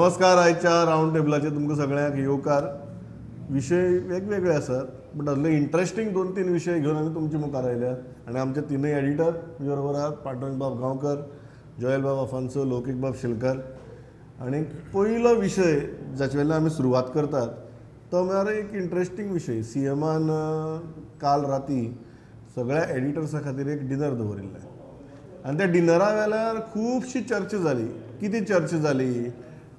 नमस्कार. आयच्या रावंड टेबलाचेर तुमकां सगळ्यांक येवकार. विशय वेगवेगळे आसात, बट असले इंट्रस्टींग दोन तीन विशय घेवन आमी तुमच्या मुखार आयल्यात. आनी आमचे तिनूय एडिटर म्हजे बरोबर आहात, पांडुरंग बाब गांवकर, जोएल बाब अफान्सो, लौकीक बाब शेलकर. आनी पयलो विशय जाचे वयल्यान आमी सुरवात करतात तो म्हळ्यार एक इंट्रस्टींग विशय. सी एमान काल राती सगळ्या एडिटर्सां खातीर एक डिनर दवरिल्लें आनी त्या डिनरा वेल्यार खुबशी चर्चा जाली. कितें चर्चा जाली,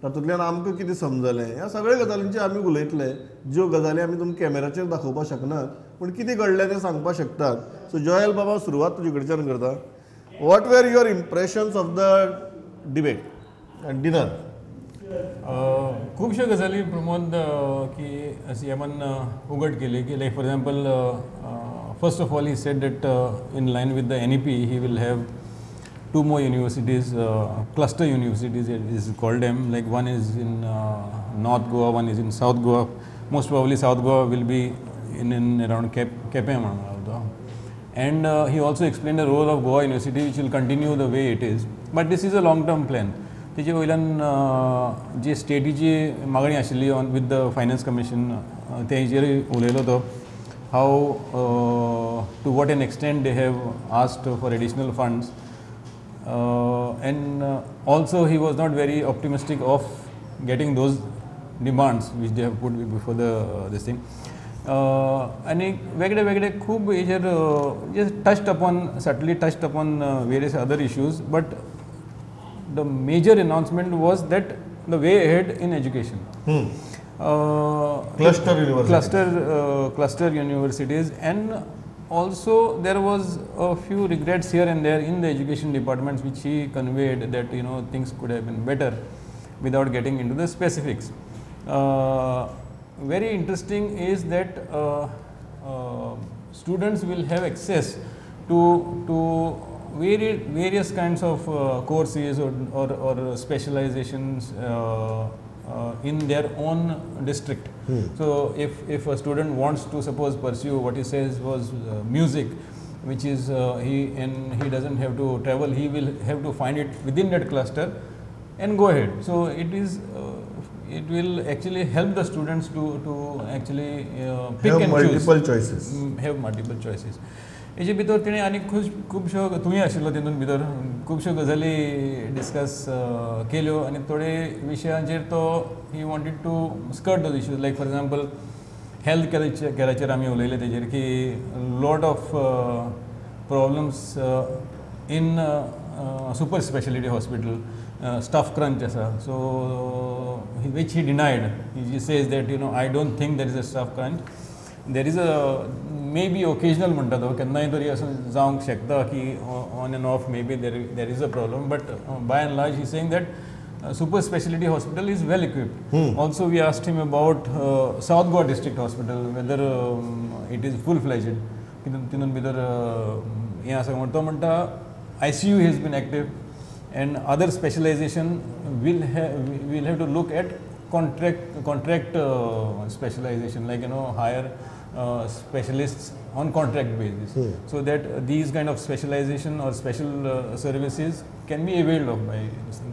तातूंतल्यान आमकां कितें समजलें, ह्या सगळ्या गजालींचेर आमी उलयतले. ज्यो गजाली आमी तुमकां कॅमेराचेर दाखोवपाक शकनात, पूण कितें घडलें तें सांगपाक शकतात. सो जोएल बाबा, सुरवात तुजे कडच्यान करता. What were your impressions of the debate and dinner? खुबश्यो गजाली प्रमोद की सी एमान उगड केली की like for example, first of all he said that in line with the NEP he will have two more universities, cluster universities it is called them. Like one is in North Goa, one is in South Goa. Most probably South Goa will be in around Quepem. And he also explained the role of Goa University, which will continue the way it is. But this is a long term plan. तेजे वयल्यान जी स्टेटीची मागणी आशिल्ली on with the finance commission, तेजेरूय उलयलो तो. How to what an extent they have asked for additional funds. And also he was not very optimistic of getting those demands which they have put before the this thing. आनी वेगळे वेगळे खूब हेजेर just touched upon, subtly touched upon various other issues, but the major announcement was that the way ahead in education. Cluster universities. Cluster universities, and also there was a few regrets here and there in the education departments which he conveyed that, you know, things could have been better without getting into the specifics. Very interesting is that students will have access to various kinds of courses or specializations in their own district. So if a student wants to suppose pursue what he says was music, which is he doesn't have to travel, he will have to find it within that cluster and go ahead. So it is it will actually help the students to actually pick have and multiple choose. Choices. Have multiple choices. हेजे भितर तेणें आनी खुबश्यो तुवें आशिल्लो तितून भितर खुबश्यो गजाली डिस्कस केल्यो आनी थोडे विशयांचेर तो he wanted to skirt those issues. Like for example health केराचेर आमी उलयले तेजेर की lot of problems in super speciality hospital, staff crunch आसा. So which he denied. He says that, you know, I don't think there is a staff crunch. There is a may be occasional म्हणटा तो, केन्नाय तरी असो जावंक शकता की on and off may be there is a problem, but by and large he saying that super speciality hospital is well equipped. Also we asked him about South Goa district hospital, whether it is full fledged. तितून भितर हें आसा म्हण तो म्हणटा ICU has been active and other specialization will have to look at contract specialization, like, you know, hire specialists on contract basis, so that these kind of specialization or special services can be availed of by this thing.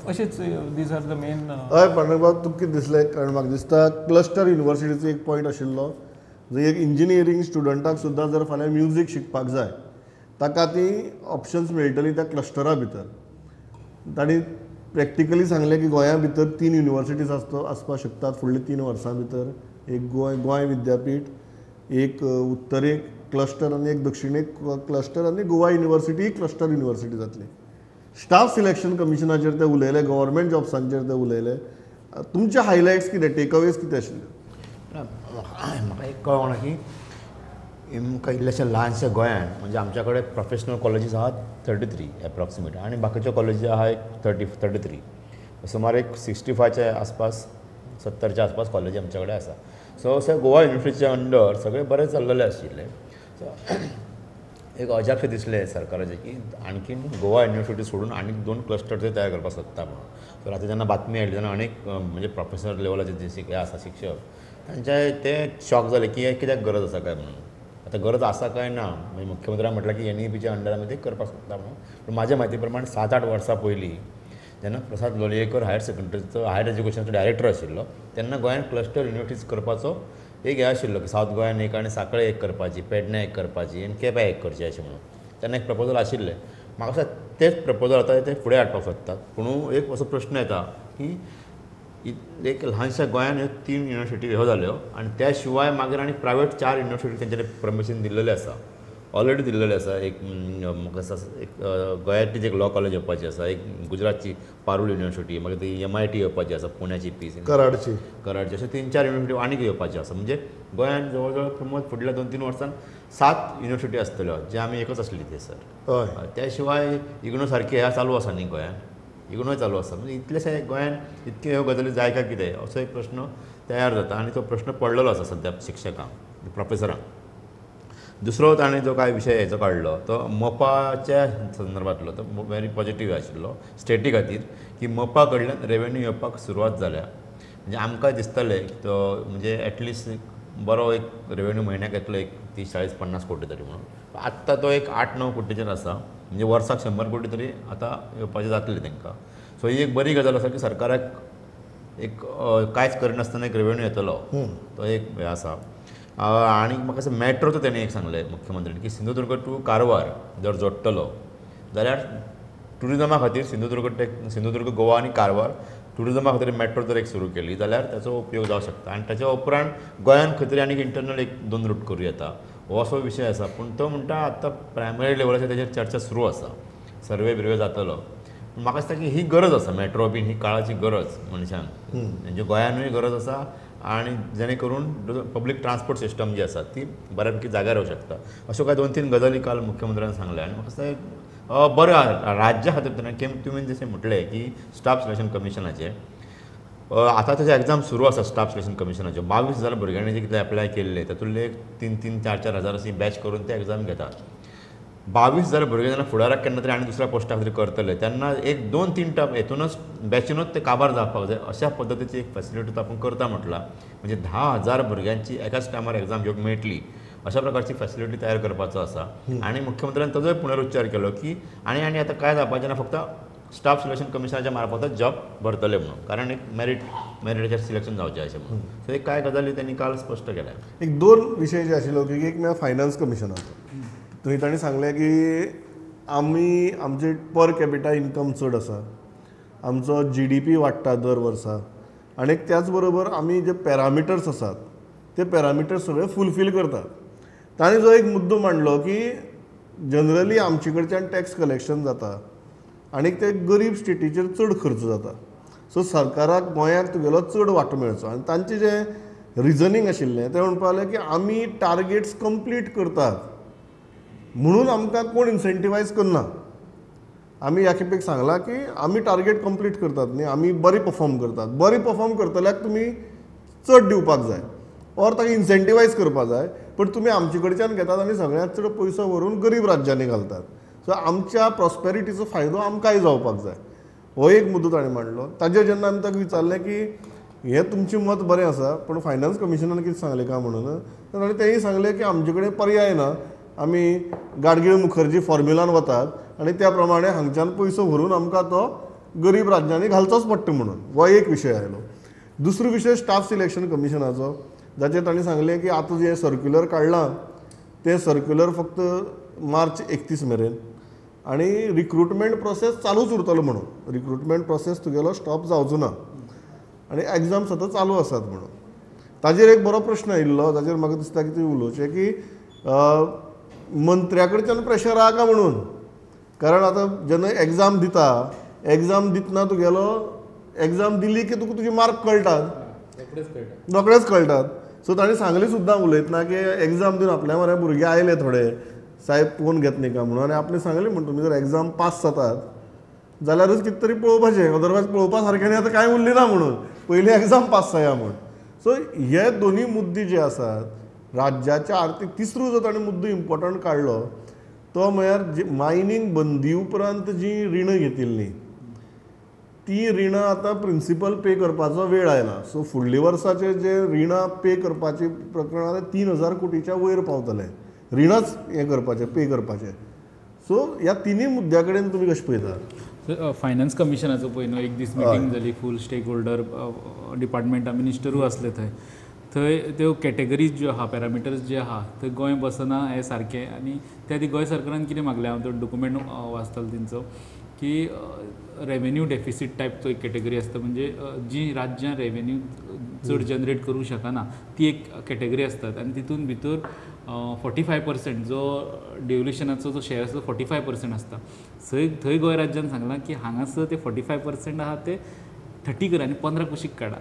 अशेच these are the main. हय पांडुरंग बाब, तुका कितें दिसलें? कारण म्हाका दिसता cluster युनिवर्सिटीचो एक पॉयंट आशिल्लो, जंय एक इंजिनियरींग स्टुडंटाक सुद्दां जर फाल्यां म्युजीक शिकपाक जाय ताका ती ऑप्शन्स मेळटली त्या क्लस्टरा भितर. तांणी प्रॅक्टिकली सांगलें की गोंया भितर 3 युनिवर्सिटीज आसपाक शकतात फुडल्या 3 वर्सां भितर. एक गोंय विद्यापीठ, एक उत्तरेक क्लस्टर आनी एक दक्षिणेक क्लस्टर, आनी गोवा युनिवर्सिटी क्लस्टर युनिवर्सिटी जातली. स्टाफ सिलेक्शन कमिशनाचेर ते उलयले, गव्हर्मेंट जॉब्सांचेर ते उलयले. तुमचे हायलायट्स कितें, टेकअवेज कितें आशिल्ले? म्हाका एक कळना की आमकां इल्लेशें ल्हानशें गोंयान, म्हणजे आमच्या कडेन प्रोफेशनल कॉलेजीस आहात 33 एप्रॉक्सिमेट, आनी बाकीच्यो कॉलेजी आहा एक 33, सुमार एक 65च्या आसपास, 70च्या आसपास कॉलेजी आमच्या कडेन आसा. सो अशें गोवा युनिवर्सिटीच्या अंडर सगळें बरें चल्लेलें आशिल्लें. सो एक अजापशें दिसलें सरकाराचें की आणखीन गोवा युनिवर्सिटी सोडून आनीक 2 क्लस्टर ते तयार करपाक सोदता म्हणून. सो राती जेन्ना बातमी आयली तेन्ना अनेक म्हणजे प्रोफेसर लेवलाचे जे आसा शिक्षक तांचे ते शॉक जाले की हें कित्याक गरज आसा काय म्हणून. आतां गरज आसा काय ना, म्हणजे मुख्यमंत्र्यान म्हटलां की एनईपीच्या अंडर आमी ते करपाक सोदता म्हणून. पूण म्हाज्या म्हायती प्रमाण 7-8 वर्सां पयलीं जेन्ना प्रसाद लोलयेकर हायर सेकंडरीचो हायर एज्युकेशनाचो डायरेक्टर आशिल्लो तेन्ना गोंयांत क्लस्टर युनिवर्सिटीज करपाचो एक हें आशिल्लो की सावथ गोंयान एक आनी सांखळे एक करपाची, पेडण्यां एक करपाची आनी केप्यां एक करची अशें म्हणून तेन्ना एक प्रपोजल आशिल्लें. म्हाका दिसता तेच प्रपोजल आतां ते फुडें हाडपाक सोदतात. पूण एक असो प्रश्न येता की एक ल्हानशा गोंयान ह्यो 3 युनिवर्सिटी ह्यो जाल्यो आनी त्या शिवाय मागीर आनी प्रायवेट 4 युनिवर्सिटी तेंच्यांनी परमिशन दिल्लेलें आसा, ऑलरेडी दिल्लेलें आसा. एक म्हाका दिसता एक गोंयांतली एक लॉ कॉलेज येवपाची आसा, एक गुजरातची पारूल युनिवर्सिटी, मागीर ती MIT येवपाची आसा पुण्याची, पीस कराडची, अशे 3-4 युनिवर्सिटी आनीक येवपाची आसा. म्हणजे गोंयांत जवळ जवळ प्रमोद फुडल्या 2-3 वर्सांत 7 युनिवर्सिटी आसतल्यो जे आमी एकच आसली ते सर. त्या शिवाय इग्नो सारकी ह्या चालू आसा न्ही गोंयांत, इग्नोय चालू आसा. म्हणजे इतलेशे गोंयांत इतक्यो ह्यो गजाली जाय काय कितें असो एक प्रश्न तयार जाता आनी तो प्रश्न पडलेलो आसा सद्या शिक्षकांक, प्रोफेसरांक. दुसरो ताणें जो कांय विशय हेचो काडलो तो मोपाच्या संदर्भांतलो, तो वेरी पॉजिटीव आशिल्लो स्टेटी खातीर की मोपा कडल्यान रेवेन्यू येवपाक सुरवात जाल्या. म्हणजे आमकां दिसतालें तो म्हणजे एटलिस्ट बरो एक रेवेन्यू म्हयन्याक येतलो एक 30-40-50 कोटी तरी म्हणून. आत्तां तो एक 8-9 कोटीचेर आसा, म्हणजे वर्साक 100 कोटी तरी आतां येवपाचें जातलें तांकां. सो ही एक बरी गजाल आसा की सरकाराक एक कांयच करिनासतना एक रेवेन्यू येतलो, तो एक हें आसा. आनी म्हाका दिसता मेट्रोचो तेणें एक सांगलें मुख्यमंत्र्यान की सिंधुदुर्ग टू कारवार जर जोडटलो जाल्यार ट्युरिजमा खातीर सिंधुदुर्ग गोवा आनी कारवार ट्युरिजमा खातीर मेट्रो जर एक सुरू केली जाल्यार ताचो उपयोग जावंक शकता आनी ताच्या उपरांत गोंयांत खंय तरी आनीक इंटरनल 1-2 रूट करूं येता, हो असो विशय आसा. पूण तो म्हणटा आतां प्रायमरी लेवलाचेर तेजेर चर्चा सुरू आसा, सर्वे बिर्वे जातलो. म्हाका दिसता की ही गरज आसा, मेट्रो बीन ही काळाची गरज मनशांक, म्हणजे गोंयानूय गरज आसा आनी जेणे करून पब्लीक ट्रान्सपोर्ट सिस्टम जी आसा ती बऱ्यापैकी जाग्यार येवं शकता. अश्यो कांय 2-3 गजाली काल मुख्यमंत्र्यान सांगले आनी म्हाका दिसता बरें राज्या खातीर. तुवें जशें म्हटलें की स्टाफ सिलेक्शन कमिशनाचें आतां ताचे एग्जाम सुरू आसा. स्टाफ सिलेक्शन कमिशनाच्यो 22,000 भुरग्यांनी जे कितें एप्लाय केल्ले तातूंतले 3-3, 4-4 हजार अशी बॅच करून ते एग्जाम घेतात. 22,000 भुरगे जेन्ना फुडाराक केन्ना तरी आनी दुसऱ्या पोस्टा खातीर करतले तेन्ना 1, 2, 3 टप हेतूनच बॅचीनूच ते काबार जावपाक जाय अशा पद्दतीची एक फॅसिलिटी आपूण करता म्हटलां. म्हणजे 10,000 भुरग्यांची एकाच टायमार एग्जाम घेवंक मेळटली अशा प्रकारची फॅसिलिटी तयार करपाचो आसा. आनी मुख्यमंत्र्यान ताजोय पुनरुच्चार केलो की आनी आनी आतां कांय जावपाचें ना, फक्त स्टाफ सिलेक्शन कमिशनाच्या मार्फतच जॉब भरतले म्हणून, कारण एक मेरिटाचेर सिलेक्शन जावचें अशें म्हणून. सो एक कांय गजाली त्यांनी काल स्पश्ट केल्या. एक 2 विशय जे आशिल्लो की एक म्हळ्यार फायनान्स कमिशनाचो, थंय तांणी सांगलें की आमी आमचे पर कॅपिटा इन्कम चड आसा, आमचो GDP वाडटा दर वर्सा आनी त्याच बरोबर आमी जे पॅरामिटर्स आसात ते पॅरामिटर्स सगळे फुलफील करतात. तांणी जो एक मुद्दो मांडलो की जनरली आमचे कडच्यान टॅक्स कलेक्शन जाता आनी ते गरीब स्टेटीचेर चड खर्च जाता, सो सरकाराक गोंयाक तुगेलो चड वांटो मेळचो. आनी तांचें जें रिजनींग आशिल्लें तें म्हणपाक लागलें की आमी टार्गेट्स कंप्लीट करतात म्हणून आमकां कोण इन्सेंटिवायज करना. आमी ह्या खेपेक सांगलां की आमी टार्गेट कंप्लीट करतात न्ही, आमी बरें परफॉर्म करतात, बरें परफॉर्म करतल्याक तुमी चड दिवपाक जाय ऑर ताका इन्सेंटिवायज करपाक जाय, पण तुमी आमचे कडच्यान घेतात आनी सगळ्यांत चड पयसो व्हरून गरीब राज्यांनी घालतात. सो आमच्या प्रॉस्पेरिटीचो फायदो आमकांय जावपाक जाय, हो एक मुद्दो ताणें मांडलो. ताजेर जेन्ना आमी ताका विचारलें की हें तुमचें मत बरें आसा पूण फायनान्स कमिशनान कितें सांगलें काय म्हणून, ताणें तेंय सांगलें की आमचे कडेन पर्याय ना, आमी गाडगीळ मुखर्जी फॉर्म्युलान वतात आनी त्या प्रमाणे हांगच्यान पयसो व्हरून आमकां तो गरीब राज्यांनी घालचोच पडटा म्हणून. हो एक विशय आयलो. दुसरो विशय स्टाफ सिलेक्शन कमिशनाचो, जाचेर तांणी सांगलें की आतां जें सर्क्युलर काडलां तें सर्क्युलर फक्त मार्च 31 मेरेन आनी रिक्रुटमेंट प्रोसेस चालूच उरतलो म्हणून, रिक्रुटमेंट प्रोसेस तुगेलो स्टॉप जावचो ना आनी एग्जाम्स आतां चालू आसात म्हणून. ताजेर एक बरो प्रश्न आयिल्लो, ताजेर म्हाका दिसता की तुवें उलोवचें की मंत्र्या कडच्यान प्रेशर आहा काय म्हणून, कारण आतां जेन्ना एग्जाम दिता, एग्जाम दितना तुगेलो एग्जाम दिली की तुका तुजे मार्क कळटात, रोखडेच कळटात. सो ताणें सांगलें सुद्दां उलयतना की एग्जाम दिवन आपल्या मरे भुरगे आयले थोडे साहेब फोन घेत न्ही काय म्हणून, आनी आपणें सांगलें म्हण तुमी जर एग्जाम पास जातात जाल्यारूच कितें तरी पळोवपाचें, अदरवायज पळोवपा सारकें न्ही आतां कांय उरलें ना म्हणून, पयलीं एग्जाम पास जाया म्हूण. सो हे दोनूय मुद्दे जे आसात राज्याच्या आर्थीक, तिसरो जो ताणें मुद्दो इम्पोर्टंट काडलो तो म्हळ्यार मायनींग बंदी उपरांत जीं रिणां घेतिल्लीं ती रिणां आतां प्रिंसिपल पे करपाचो वेळ आयला. सो फुडल्या वर्साचे जे रिणां पे करपाचें प्रकरण आतां 3,000 कोटीच्या वयर पावतलें, रिणांच हें करपाचें पे करपाचें. सो ह्या तिनूय मुद्द्या कडेन तुमी कशें पळयतात? फायनान्स कमिशनाचो पळय न्हू एक दीस मिटींग जाली, फूल स्टेक होल्डर डिपार्टमेंटां मिनिस्टरूय आसले थंय. थंय त्यो कॅटेगरीज ज्यो आहा, पॅरामिटर्स जे आहा थंय गोंय बसना हें सारकें. आनी त्या खातीर गोंय सरकारान कितें मागलें, हांव तो डॉक्युमेंट वाचतालो तेंचो, की रेवेन्यू डेफिसीट टायप तो एक कॅटेगरी आसता, म्हणजे जी राज्यां रेवेन्यू चड जनरेट करूंक शकना ती एक कॅटेगरी आसतात. आनी तितून भितर 45% जो डेवल्युशनाचो जो शेअर आसता 45% आसता. थंय गोंय राज्यान सांगलां की हांगासर ते 45% आहा ते 30 करा आनी 15 कुशीक काडा.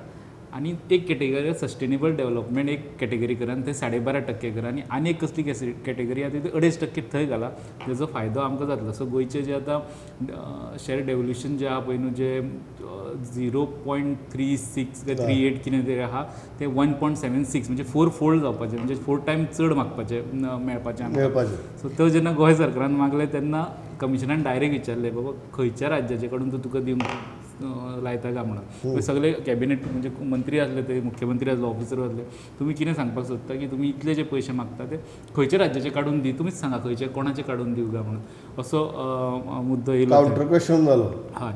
आनी एक कॅटेगरी सस्टेनेबल डेवलपमेंट एक कॅटेगरी करा आनी थंय 12.5% करा आनी आनी एक कसली कॅटेगरी आहा ती 2.5% थंय घाला, तेजो फायदो आमकां जातलो. सो गोंयचे जे आतां शेअर डेवल्युशन जे आहा पळय न्हू, जे 0.36 काय 38 कितें तरी आहा ते 1.76 म्हणजे 4 फोल्ड जावपाचें, म्हणजे 4 टायम चड मागपाचें मेळपाचें आमकां. सो तो जेन्ना गोंय सरकारान मागलें तेन्ना कमिशनान डायरेक्ट विचारलें, बाबा खंयच्या राज्याचे कडून तूं तुका दिवंक लायता काय म्हणून. सगळे कॅबिनेट म्हणजे मंत्री आसले ते, मुख्यमंत्री आसले, ऑफिसर आसले, तुमी कितें सांगपाक सोदता की तुमी इतले जे पयशे मागता ते खंयच्या राज्याचे काडून दी, तुमीच सांगा खंयचे कोणाचे काडून दिवं काय म्हणून, असो मुद्दो येयलो. कावंटर क्वेश्चन जालो. हय.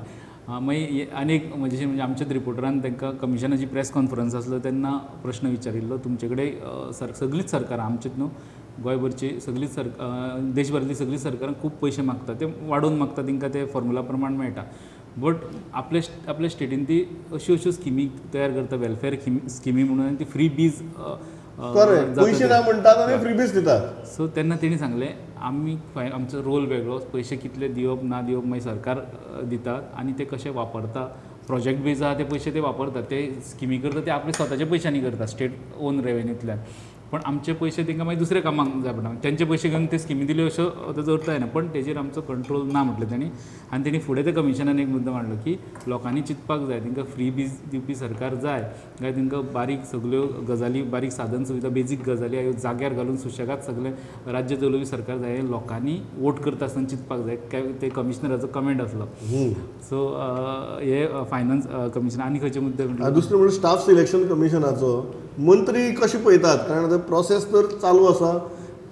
मागीर आनी एक म्हणजे आमच्याच रिपोर्टरान तांकां कमिशनाची प्रेस कॉन्फरन्स आसलो तेन्ना प्रश्न विचारिल्लो, तुमचे कडेन सगळींच सरकारां आमचीच न्हू गोंयभरची सगळींच देशभरांतली सगळीं सरकारां खूब पयशे मागता, ते वाडोवन मागता, तांकां ते फॉर्मुला प्रमाण मेळटा. बट आपल्या स्टेटीन ती अश्यो अश्यो स्किमी तयार करता, वेलफेअर स्किमी म्हणून, आनी ती फ्री बीज पयशे ना म्हणटात आनी फ्री बीज दितात. सो तेन्ना तेणी सांगलें आमी आमचो रोल वेगळो, पयशे कितले दिवप ना दिवप मागीर सरकार दितात आनी ते कशे वापरता, प्रोजेक्ट बेज आहा ते पयशे ते वापरतात, ते स्किमी करता ते आपले स्वताच्या पयशांनी करता स्टेट ओन रेवेन्यूंतल्यान, पण आमचे पयशे तांकां मागीर दुसऱ्या कामाक जाय पडटा, तेंचे पयशे घेवन ते स्किमी दिल्यो अश्यो ताजो अर्थ जायना, पण तेजेर आमचो कंट्रोल ना म्हटलें तेणी. आनी तेणी फुडें ते कमिशनान एक मुद्दो मांडलो की लोकांनी चिंतपाक जाय, तांकां फ्री बीज दिवपी सरकार जाय काय तांकां बारीक सगल्यो गजाली, बारीक साधन सुविधा, बेजीक गजाली ह्यो जाग्यार घालून सुशेगाद सगळें राज्य चलोवपी सरकार जाय, हें लोकांनी वोट करता आसतना चिंतपाक जाय. काय ते कमिशनराचो कमेंट आसलो. सो हे फायनान्स कमिशन. आनी खंयचे मुद्दे? दुसरें म्हणजे स्टाफ सिलेक्शन कमिशनाचो मंत्री कशें पळयतात, कारण प्रोसेस तर चालू आसा,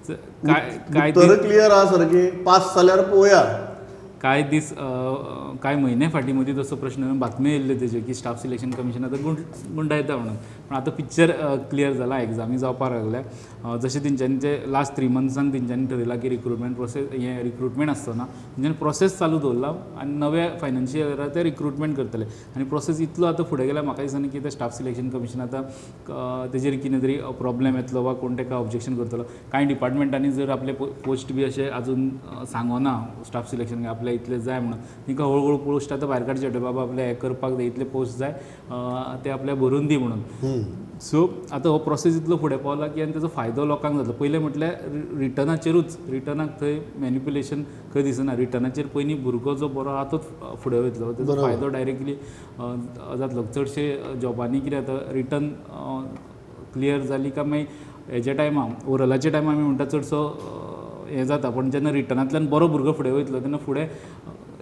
तर क्लियर आसा सारकी, पास जाल्यार पळोवया. कांय दीस कांय म्हयने फाटीं मदीं तसो प्रश्न बातमी येयल्ले तेजे की स्टाफ सिलेक्शन कमिशन आतां गुंडायता म्हणून, पण आतां पिक्चर क्लियर जाला, एग्जामी जावपाक लागल्या. जशें तेंच्यांनी ते लास्ट 3 मंथ्सांक तेंच्यांनी ठरयलां की रिक्रुटमेंट प्रोसेस, हें रिक्रुटमेंट आसचो ना, तेंच्यांनी प्रोसेस चालू दवरला आनी नव्या फायनान्शियल इयराक ते रिक्रुटमेंट करतले. आनी प्रोसेस इतलो आतां फुडें गेल्यार म्हाका दिसना की ते स्टाफ सिलेक्शन कमिशन आतां तेजेर कितें तरी प्रॉब्लेम येतलो वा कोण ताका ऑब्जेक्शन करतलो. कांय डिपार्टमेंटांनी जर आपले पोस्ट बी अशें आजून सांगना स्टाफ सिलेक्शन आपल्या इतले जाय म्हणून, तांकां हळू हळू पोस्ट आतां भायर काडचे पडटा, बाबा आपल्या हें करपाक जाय, इतले पोस्ट जाय ते आपल्या भरून दी म्हणून. सो आतां हो प्रोसेस इतलो फुडें पावला की आनी ताजो फायदो लोकांक जातलो. पयलें म्हटल्यार रिटर्नाचेरूच, रिटर्नाक थंय मॅनिप्युलेशन खंय दिसना, रिटर्नाचेर पयलीं भुरगो जो बरो आहा तोच फुडें वयतलो, ताजो फायदो डायरेक्टली जातलो. चडशे जॉबांनी कितें जाता, रिटर्न क्लियर जाली काय मागीर हेज्या टायमार ओरलाच्या टायमार आमी म्हणटा चडसो हें जाता, पण जेन्ना रिटर्नांतल्यान बरो भुरगो फुडें वयतलो तेन्ना फुडें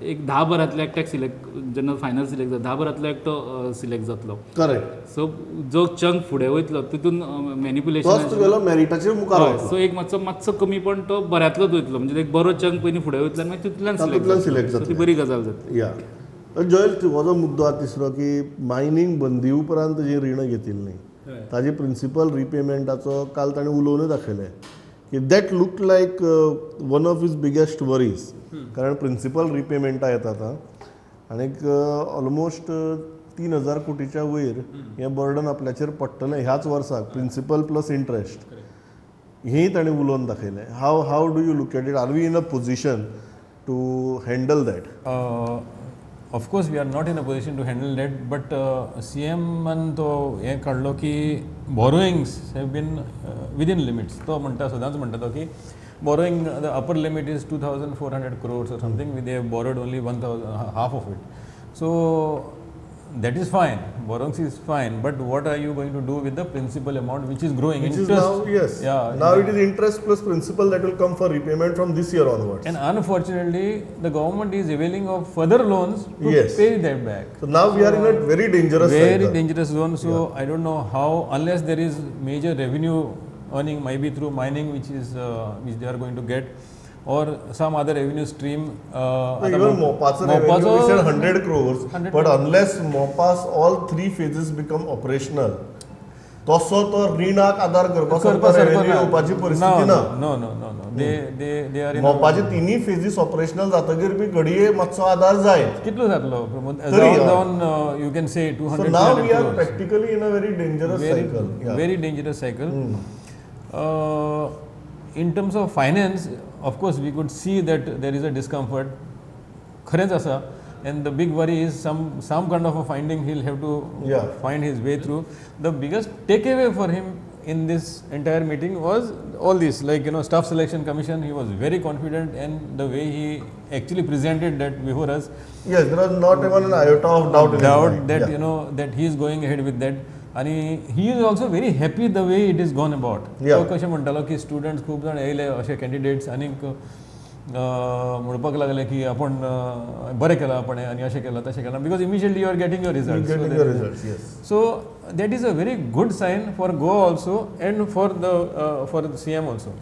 एक 10 भरांतलो एकट्याक सिलेक्ट, जेन्ना फायनल सिलेक्ट जाता 10 भरांतलो एकटो सिलेक्ट जातलो. करेक्ट. सो जो चंक फुडें वयतलो तितून मॅनिप्युलेशन मेरिटाचेर मुखार. सो एक मातसो मातसो कमी पण तो बऱ्यांतलोच वयतलो, म्हणजे एक बरो चंक पयलीं फुडें वयतलो आनी मागीर तितूंतल्यान सिलेक्ट जातलो, ती बरी गजाल जाता. या जॉयल, हो जो मुद्दो आहा तिसरो की मायनींग बंदी उपरांत जी रिणां घेतिल्लीं ताजे प्रिंसिपल रिपेमेंटाचो काल ताणें उलोवनूय दाखयलें की that look like one of his biggest worries, कारण प्रिंसिपल रिपेमेंटां येतात आनीक ऑलमोस्ट 3,000 कोटीच्या वयर हें बर्डन आपल्याचेर पडटलें ह्याच वर्साक, प्रिंसिपल प्लस इंट्रस्ट. हेंय ताणें उलोवन दाखयलें. How do you look at it? Are we in a position to handle that? Of course we are not in a position to handle that, but CM तो हें काडलो की borrowings have been within limits. तो म्हणटा, सदांच म्हणटा तो की borrowing the upper limit is 2,400 crores or something, they have borrowed only 1,000, half of it. So that is fine, borrowings is fine, but what are you going to do with the principal amount which is growing? Which interest is now, yes. Yeah, now it is interest plus principal that will come for repayment from this year onwards. And unfortunately, the government is availing of further loans to pay that back. So now we are in a very dangerous dangerous zone. So yeah. I don't know how, unless there is major revenue earning, maybe through mining, which is which they are going to get, or some other revenue stream. Even मोपाचो revenue 100 crores, but unless Mopa's all 3 phases become operational, तसो तो रिणाक आदार करपा सारको revenue येवपाची परिस्थिती ना. No no no no they they they are मोपाचे तिनूय फेजीस operational जातकीर बी घडये मातसो आदार जाय. कितलो जातलो प्रमोद? जावन you can say 200. So now we are practically in a very dangerous cycle. Very dangerous cycle. In terms of finance, of course we could see that there is a discomfort, खरेंच आसा, and the big worry is some kind of a finding he will have to find his way through. The biggest takeaway for him in this entire meeting was all this, like you know, staff selection commission. He was very confident, and the way he actually presented that before us, yes, there was not even an iota of doubt in that you know that he is going ahead with that. आनी he is also very happy the way it is gone about. तो कशें म्हणटालो की students खूब जाण येयले अशे candidates आनीक म्हणपाक लागले की आपण बरें केलां आपण आनी अशें केलां तशें केलां, because immediately you are getting your result. So that is a very good sign for Goa also and for the CM also.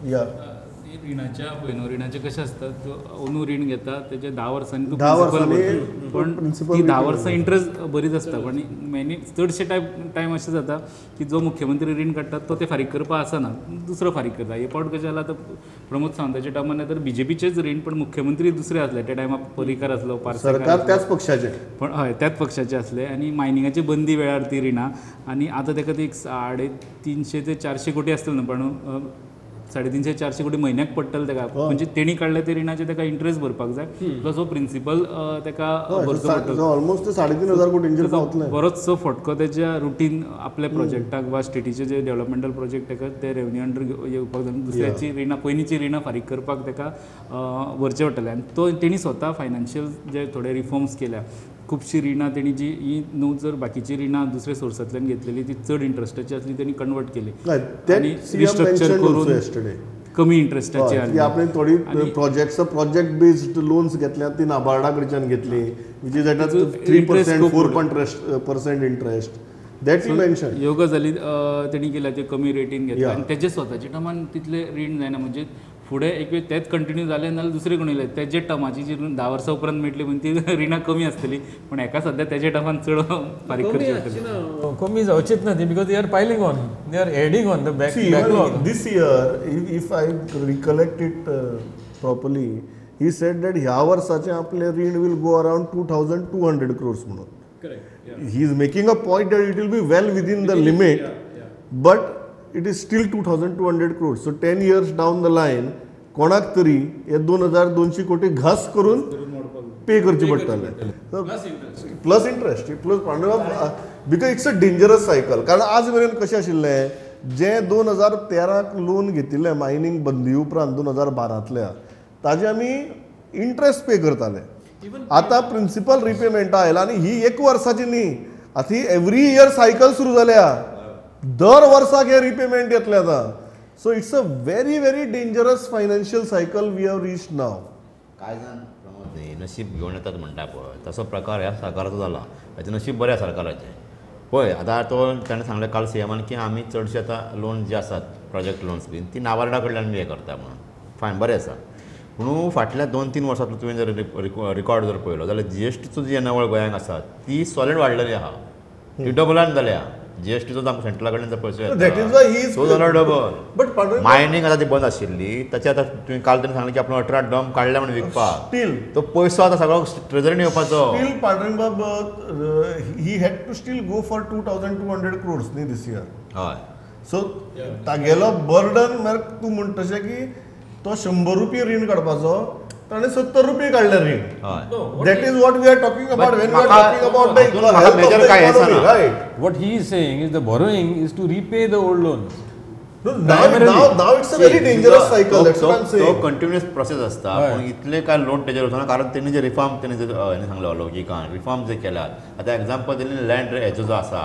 रिणाच्या पळय न्हू, रिणाचें कशें आसता, अंदू रीण घेता तेजे 10 वर्सांनी तूं प्रिंसिपल भरता, पण ती 10 वर्सां इंट्रस्ट बरीच आसता. पण मेनी चडशे टायम अशें जाता की जो मुख्यमंत्री रीण काडटा तो ते फारीक करपा आसना, दुसरो फारीक करता. हे पावट कशें जालां, आतां प्रमोद सावंताच्या टायमार तर बीजेपीचेच रीण, पण मुख्यमंत्री दुसरे आसले त्या टायमार, पर्रीकर आसलो, पार्सेकर, त्याच पक्षाचे, पण हय त्याच पक्षाचे आसले. आनी मायनिंगाची बंदी वेळार ती रिणां, आनी आतां ताका ती 350 ते 400 कोटी आसतले न्हू, पण 350-400 कोटी म्हयन्याक पडटले ताका. म्हणजे तेणी काडले ते रिणाचे ताका इंट्रस्ट भरपाक जाय, प्लस हो प्रिंसिपल ताका भरचो पडटलो. ऑलमोस्ट 3,500 कोटींचेर पावतले. बरोचसो फटको तेच्या रुटीन आपल्या प्रोजेक्टाक वा स्टेटीचे जे डेव्हलपमेंटल प्रोजेक्ट ताका ते रेवन्यू अंडर येवपाक जाय, दुसऱ्याची रिणां पयलींची रिणां फारीक करपाक ताका भरचें पडटलें. आनी तो तेणी स्वता फायनान्शियल जे थोडे रिफॉर्म्स केल्या, खुबशीं रिणां तेणी जी ही न्हू जर बाकीची रिणां दुसऱ्या सोर्सांतल्यान घेतलेली ती चड इंट्रस्टाची आसली तेणी कन्वर्ट केली आनी रिस्ट्रक्चर करून कमी इंट्रस्टाची आसली. आपणे थोडी प्रोजेक्ट्स प्रोजेक्ट बेस्ड लोन्स घेतल्या ती नाबार्डा कडच्यान घेतली, which is at 3% 4% interest. That you mention. ह्यो गजाली तेणी केल्या त्यो कमी रेटीन घेतल्या आनी तेजे स्वताच्या टर्मान तितले रीण जायना, म्हणजे फुडें एक वेळ तेच कंटिन्यू जालें नाल्यार दुसरें कोण येयलें तेजे टर्माची जी 10 वर्सां उपरांत मेळटली म्हण ती रिणां कमी आसतली, पूण एका सद्या तेजे टर्मान चड फारीक करची पडटली. कमी जावचीच ना ती, because they are piling on, they are adding on the backlog. This year if I recollect it properly, he said that ह्या वर्साचें आपलें रीण will go around 2,200 crores म्हणून. He is making a point that it will be well within the limit, but it is still 2,200 crores. So 10 years down the line, कोणाक तरी हे 2,200 कोटी घास करून पे करचे पडटले, plus interest, plus because it's a dangerous cycle. कारण आज मेरेन कशें आशिल्लें, जें 2013 लोन घेतिल्लें मायनींग बंदी उपरांत 2012तल्या, ताजे आमी इंट्रस्ट पे करताले. आतां प्रिंसिपल रिपेमेंटा आयला आनी ही एक वर्साची न्ही, आतां ही एवरी इयर सायकल सुरू जाल्या, दर वर्साक हे रिपेमेंट येतले आतां. So it's a very very dangerous financial cycle we have reached now. कांय जाण प्रमोद न्ही नशीब घेवन येतात म्हणटा पळय, तसो प्रकार ह्या सरकाराचो जाला. हेचें नशीब बरें आसा सरकाराचें. पळय आतां तो ताणें सांगलें काल सीएमान की आमी चडशे आतां लोन जे आसात प्रोजेक्ट लोन्स बीन ती नाबार्डा कडल्यान बी हें करता म्हणून, फायन बरें आसा. पूण फाटल्या 2-3 वर्सांतलो तुवें जर रिकॉर्ड जर पळयलो जाल्यार जीएसटीचो जी येणावळ गोंयांक आसा ती सॉलीड वाडलेली आहा, ती डबलान जाल्या. जीएसटीचो आमकां सेंट्रला कडल्यान जर पयसो येता तो जालो डबल. बट मायनींग आतां ती बंद आशिल्ली, ताचे आतां तुवें काल ताणें सांगलें की आपण 18 डंप काडल्या म्हणून विकपाक, तो पयसो आतां सगळो ट्रेजरीन येवपाचो. स्टील पांडुरंग बाब, he had to still go for 2,200 crores न्ही दीस इयर. हय, सो तागेलो बर्डन म्हळ्यार तूं म्हणटा तशें की तो 100 रुपये रीण काडपाचो, ताणें 70 रुपये काडले रीण. That is what we are talking about when we are talking about the economy, right? What he is saying is the borrowing is to repay the old loans. No, now it's a very dangerous cycle. That's what I'm saying. तो continuous process असता, पण इतले काय loan तेजेर वचना, कारण तेणी जे reform तेणी जे सांगलो लौकिकान रिफॉर्म जे केल्यात. आतां एग्जाम्पल तेणी लँड हेचो जो आसा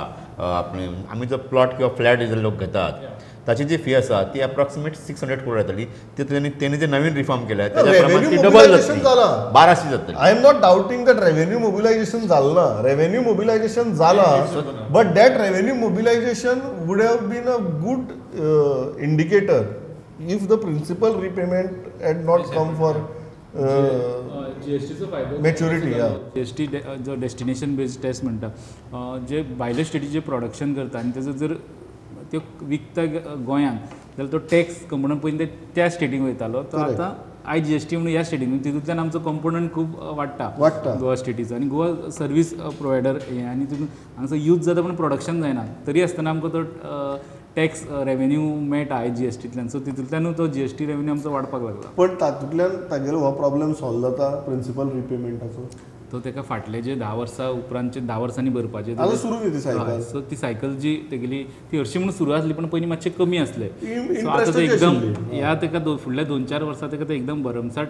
आपणे आमी जो प्लॉट किंवा फ्लॅट जे लोक घेतात ताची जी फी आसा ती अप्रॉक्सिमेट 600 करोड येतली. ती तेणी जे नवीन रिफॉर्म केल्या त्याच्या प्रमाणे ती डबल जातली, 1200 जातली. I am not doubting that revenue mobilisation जालें ना, रेव्हेन्यू मोबिलायझेशन जाला, but that revenue mobilisation would have been a good indicator If the principal repayment had not come for जीएसटीचो फायदो मॅच्युरिटी, जीएसटी जो डेस्टिनेशन बेस्ड टॅक्स म्हणटा, जे भायले स्टेटीचे production करता आनी तेजो जर त्यो विकता गोंयांत जाल्यार तो टॅक्स कंपोनंट पयलीं त्या स्टेटीक वयतालो, तो आतां I G S T म्हणून ह्या स्टेटीक, तितूंतल्यान आमचो कंपोनंट खूब वाडटा गोवा स्टेटीचो. आनी गोवा सर्वीस प्रोवायडर हें आनी तितून हांगासर यूज जाता पूण प्रोडक्शन जायना, तरी आसतना आमकां तो टॅक्स रेवेन्यू मेळटा I G S टींतल्यान. सो तितूंतल्यानूय तो जी एस टी रेवेन्यू आमचो वाडपाक लागला. पण तातूंतल्यान तागेलो हो प्रॉब्लम सॉल्व जाता प्रिंसिपल रिपेमेंटाचो, तो ताका फाटले जे 10 वर्सां उपरांतचे 10 वर्सांनी भरपाचे सुरू ती सायकल. सो ती सायकल जी तेगेली ती हरशीं म्हणून सुरू आसली पण पयलीं मातशें कमी आसलें. सो आतां तो एकदम ह्या ताका फुडल्या 2-4 वर्सां ताका ते एकदम भरमसाट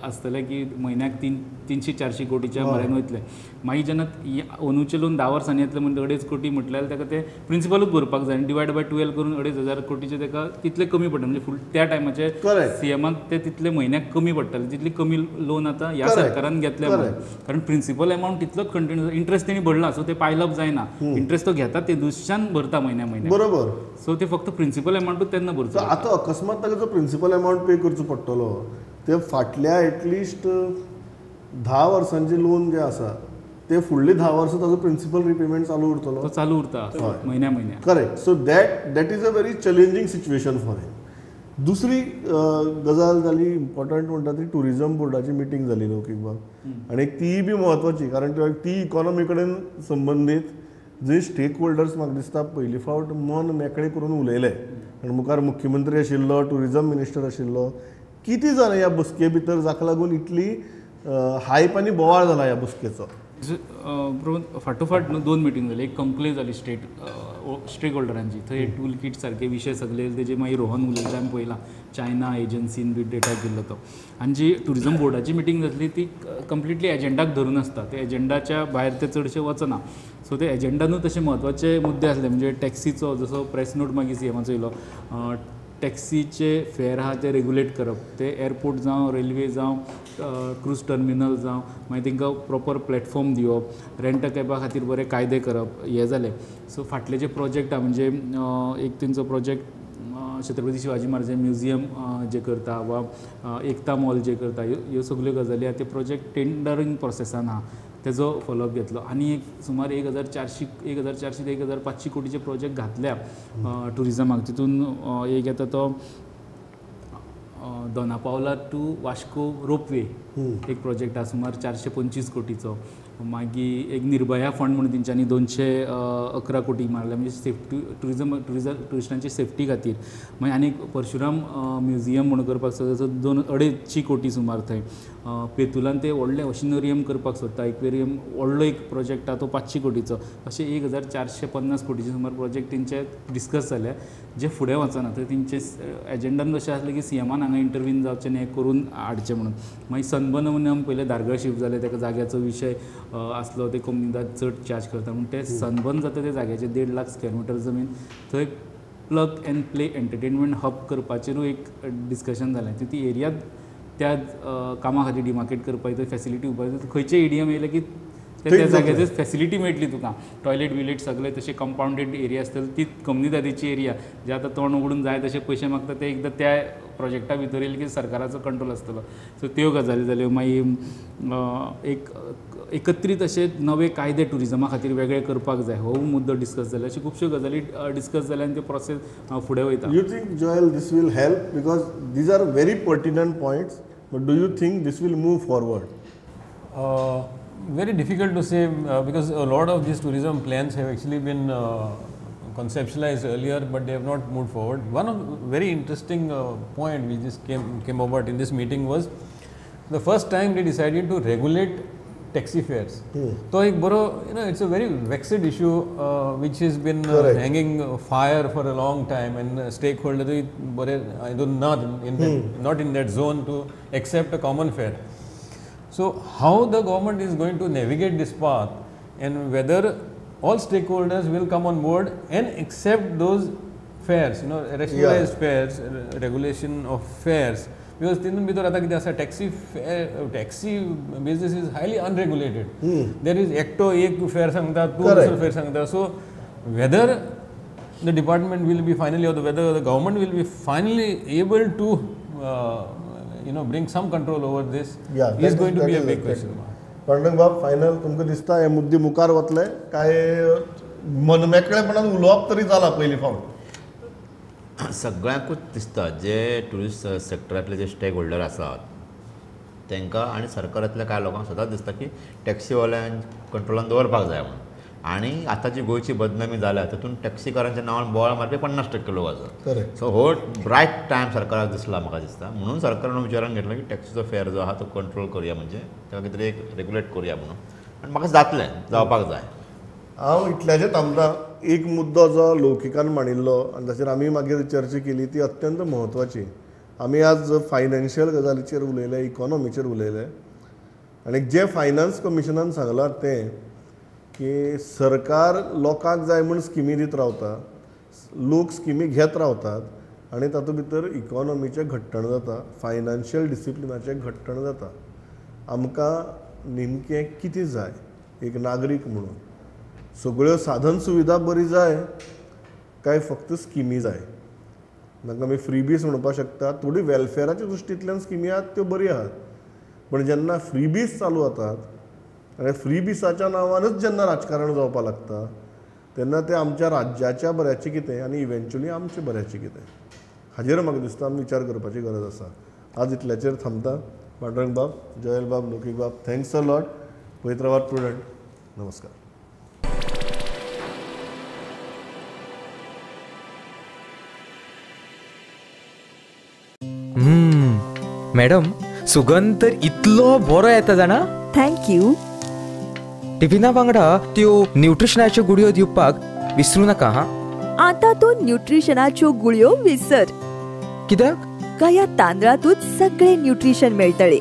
आसतलें की म्हयन्याक 300-400 कोटीच्या म्हऱ्यान वयतलें. मागीर जेन्ना अंदूचें लोन 10 वर्सांनी येतलें म्हणजे 2.5 कोटी म्हटल्यार ताका ते प्रिंसिपलूच भरपाक जाय आनी डिवायड बाय 12 करून 2,500 कोटीचे ताका तितले कमी पडटा. म्हणजे फुल त्या टायमाचे सीएमाक ते तितले म्हयन्याक कमी पडटाले, तितली कमी लोन आतां ह्या सरकारान घेतल्या. कारण प्रिंसिपल अमावंट तितलोच कंटिन्यू इंट्रस्ट तेणी भरला, सो ते पायलअप जायना. इंट्रस्ट तो घेता ते दुसऱ्यान भरता म्हयन्या म्हयन्या, बरोबर. सो ते फक्त प्रिंसिपल अमावंटूच तेन्ना भरचो. आतां अकस्मात ताका जो प्रिंसिपल अमावंट पे करचो पडटलो ते फाटल्या एटलिस्ट 10 वर्सांचे लोन जे आसा ते फुडले 10 वर्सां ताजो प्रिंसिपल रिपेमेंट चालू उरतलो, तो चालू उरता म्हयन्या म्हयन्या. Correct. So that is a very challenging situation for him. दुसरी गजाल जाली इम्पॉर्टंट म्हणटा ती टुरिजम बोर्डाची मिटींग जाली लौकीक बाब, आनी तीय बी म्हत्वाची कारण ती इकॉनॉमी कडेन संबंदीत जे स्टेक होल्डर्स म्हाका दिसता पयली फावट मन मेकळें करून उलयले. आनी मुखार मुख्यमंत्री आशिल्लो, टुरिजम मिनिस्टर आशिल्लो, कितें जालें ह्या बसके भितर जाका लागून इतली हायप आनी बोवाळ जाला ह्या बसकेचो? फाटोफाट न्हू 2 मिटींग जाली. एक कंक्लेव जाली स्टेक होल्डरांची, थंय टूल किट सारके विशय सगळे तेजे मागीर रोहन उलयता आमी पळयलां, चायना एजन्सीन बी डेटा केल्लो तो. आनी जी टुरिजम बोर्डाची मिटींग जातली ती कंप्लिटली एजेंडाक धरून आसता, ते एजेंडाच्या भायर ते चडशे वचना. सो ते एजेंडानूय तशे म्हत्वाचे मुद्दे आसले, म्हणजे टॅक्सीचो जसो प्रेस नोट मागीर सीएमाचो येयलो, टॅक्सीचे फेर आहा ते रेगुलेट करप, ते एअरपोर्ट जावं रेल्वे जावं क्रूज टर्मिनल जावं, मागीर तांकां प्रोपर प्लॅटफॉर्म दिवप, रेंट कॅबा खातीर बरे कायदे करप, हें जालें. सो फाटले जे प्रोजेक्ट आहा म्हणजे एक तेंचो प्रोजेक्ट छत्रपती शिवाजी महाराज म्युझियम जे करता वा एकता मॉल जे करता, ह्यो सगल्यो गजाली आहा ते प्रोजेक्ट टेंडरींग प्रोसेसान आहा, तेजो फॉलोअप घेतलो. आनी एक सुमार 1,400 ते 1,500 कोटीचे प्रोजेक्ट घातल्या टुरिजमाक. तितून एक येता तो दोनापावला टू वास्को रोपवे एक प्रोजेक्ट आहा सुमार 425 कोटीचो. मागीर एक निर्भया फंड म्हणून तेंच्यांनी 211 कोटी मारल्या, म्हणजे सेफ्टी टुरिजम ट्युरिस्टांची सेफ्टी खातीर. मागीर आनी परशुराम म्युझियम म्हणून करपाक सोदता, 2-2.5 कोटी सुमार थंय. पेतुलान ते व्हडलें ओशनोरियम करपाक सोदता, एक्वेरियम व्हडलो एक प्रोजेक्ट आहा तो 500 कोटीचो. अशें 1,450 कोटीचे सुमार प्रोजेक्ट तेंचे डिस्कस जाले, जे फुडें वचना. थंय तेंचे एजेंडान अशें आसलें की सीएमान हांगा इंटरवीन जावचें न्ही, हें करून हाडचें म्हणून. मागीर सनबर्न म्हणून आमी पयलें धारगळ शिफ्ट जालें, ताका जाग्याचो विशय आसलो, ते कोमुनिदाद चड चार्ज करता म्हूण ते सनबर्न जाता ते जाग्याचे 1.5 लाख स्क्वेअर मिटर जमीन, थंय plug and play entertainment hub करपाचेरूय एक डिस्कशन जालें. ती एरिया त्या कामा खातीर डिमार्केट करपाक थंय फॅसिलिटी उबारता, खंयचे एडीएम येयले की त्या जाग्याचेर फॅसिलिटी मेळटली तुका, टॉयलेट बिलेट सगळे तशें कंपावंडेड एरिया आसतली. ती कोमुनिदादीची एरिया जे आतां तोंड उगडून जाय तशे पयशे मागता ते एकदां त्या प्रोजेक्टा भितर येयले की सरकाराचो कंट्रोल आसतलो. सो त्यो गजाली जाल्यो. मागीर एक एकत्रीत अशे नवे कायदे टुरिजमा खातीर वेगळे करपाक जाय, हो मुद्दो डिस्कस जालो. अश्यो खुबश्यो गजाली डिस्कस जाल्या आनी त्यो प्रोसेस फुडें वयता. You think Joel this will help, because these are very pertinent points, but do you think this will move forward? Very difficult to say because a lot of these tourism plans have actually been conceptualized earlier, but they have not moved forward. One of very interesting point which just came about in this meeting was the first time they decided to regulate taxi fares. So, ek boro, you know, it's a very vexed issue which has been hanging fire for a long time, and stakeholders bore I don't not in that, not in that zone to accept a common fare. So, how the government is going to navigate this path and whether all stakeholders will come on board and accept those fares, you know, rationalized fares, regulation of fares. Because tinun bhitar ata kite asa taxi fare, taxi business is highly unregulated. There is ekto ek fare sangta, tu dusro fare sangta. So, whether the department will be finally or whether the government will be finally able to you know bring some control over this is going to be a big question. Pandurang Bab, final तुमकां दिसता हे मुद्दे मुखार वतले काय मनमेकळेपणान उलोवप तरी जाला पयली फावट? सगळ्यांकूच दिसता जे ट्युरिस्ट सेक्टरांतले जे स्टेक होल्डर आसात तांकां आनी सरकारांतल्या कांय लोकांक सदांच दिसता की टॅक्सीवाल्यांक कंट्रोलान दवरपाक जाय म्हणून. आनी आतां जी गोंयची बदनामी जाल्या तातूंत टॅक्सीकारांच्या नांवान बोवाळ मारपी 50% लोक आसात. सो हो रायट टायम सरकाराक दिसला म्हाका दिसता, म्हणून सरकारान विचारान घेतला की टॅक्सीचो फेर जो आहा तो कंट्रोल करुया, म्हणजे ताका कितें तरी एक रेगुलेट करुया म्हणून. आनी म्हाका जातलें, जावपाक जाय. हांव इतल्याचेर थांबता. एक मुद्दो जो लौकिकान मांडिल्लो आनी ताचेर आमी मागीर चर्चा केली ती अत्यंत म्हत्वाची. आमी आज फायनान्शियल गजालीचेर उलयले, इकॉनॉमीचेर उलयले आनी जे फायनान्स कमिशनान सांगलां तें की सरकार लोकांक जाय म्हूण स्किमी दीत रावता, लोक स्किमी घेत रावतात आनी तातूंत भितर इकॉनॉमीचें घट्टण जाता, फायनान्शियल डिसिप्लिनाचें घट्टण जाता. आमकां नेमकें कितें जाय एक नागरीक म्हणून? सगळ्यो साधन सुविधा बरी जाय काय फक्त स्किमी जाय? तांकां आमी फ्रीबीस म्हणपाक शकता. थोडी वेलफेराच्या दृश्टींतल्यान स्किमी आहात त्यो बऱ्यो आहात, पण जेन्ना फ्रीबीस चालू जातात आनी फ्रीबीसाच्या नांवानच जेन्ना राजकारण जावपाक लागता तेन्ना तें आमच्या राज्याच्या बऱ्याचें कितें आनी इवेंच्युअली आमच्या बऱ्याचें कितें, हाजेर म्हाका दिसता आमी विचार करपाची गरज आसा. आज इतल्याचेर थांबता. पांडुरंग बाब, जयल बाब, लौकीक बाब, thanks a lot. पळयत रावात प्रुडंट. नमस्कार. मॅडम, सुगंध तर इतलो बरो येता जाणा. Thank you. टिफिना वांगडा त्यो न्यूट्रिशनाच्यो गुळयो दिवपाक विसरू नाका. हा, आता तूं न्यूट्रिशनाच्यो गुळयो विसर. कित्याक? काय तांदळातूच सगळे न्यूट्रिशन मेळटले.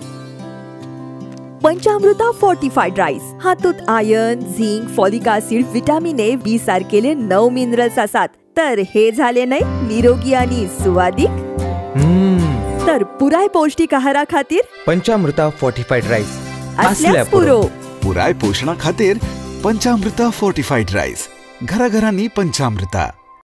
पंचामृता फोर्टिफाईड राईस हातूंत iron, zinc, folic acid, vitamin A, B सारकेले 9 minerals आसात. तर हे झाले न्हय निरोगी आणि सुवादीक. तर पुराय पौष्टिक आहारा खातीर पंचामृता फोर्टिफाईड राईस असल्याच पुरो. पुराय पोषणा खातीर पंचामृता फोर्टिफाईड राईस, घराघरांनी पंचामृता.